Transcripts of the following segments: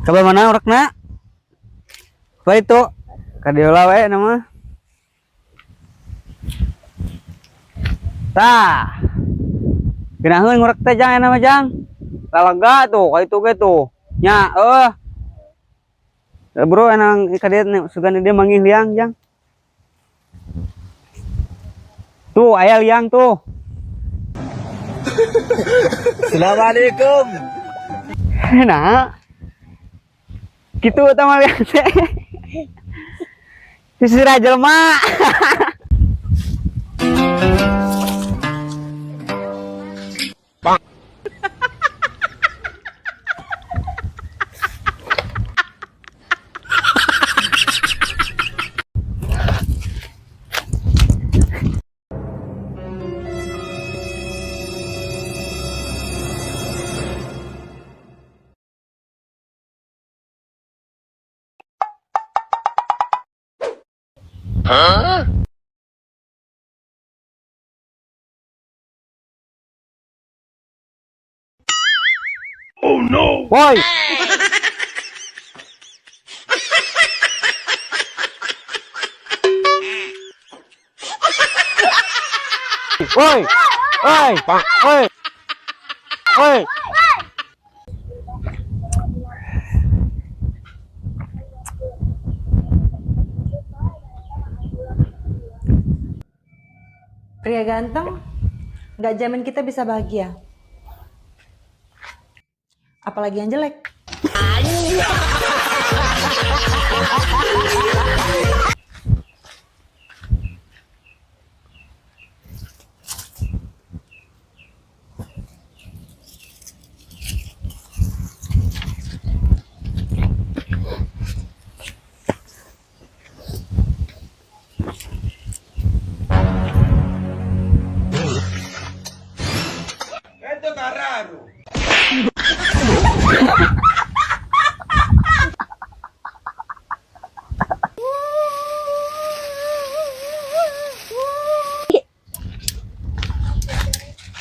Kabar mana urekna? Apa itu? Kadiola we nama. Tah. Geunaheun ngurek teh jang eta mah jang. Lalaga tuh, ka itu ge tuh. Nya, eueuh. Eh, bro, enang ka dieu sugan dia manggih liang jang. Tuh, aya liang tuh. Assalamualaikum. Nah. Gitu eta mah liang teh. Sisira jelema. Woi. Woi. Woi. Woi. Woi. Pria ganteng, nggak jamin kita bisa bahagia. Apalagi yang jelek.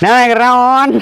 Nah, naon?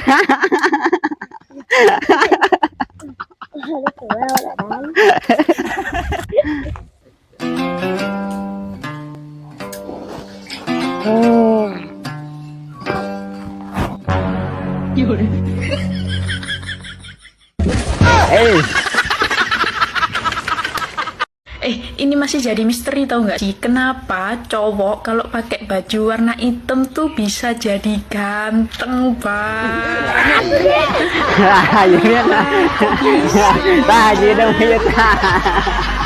Eh, Ini masih jadi misteri tau nggak sih? Kenapa cowok kalau pakai baju warna hitam tuh bisa jadi ganteng banget? Jadi tah, jadi tah.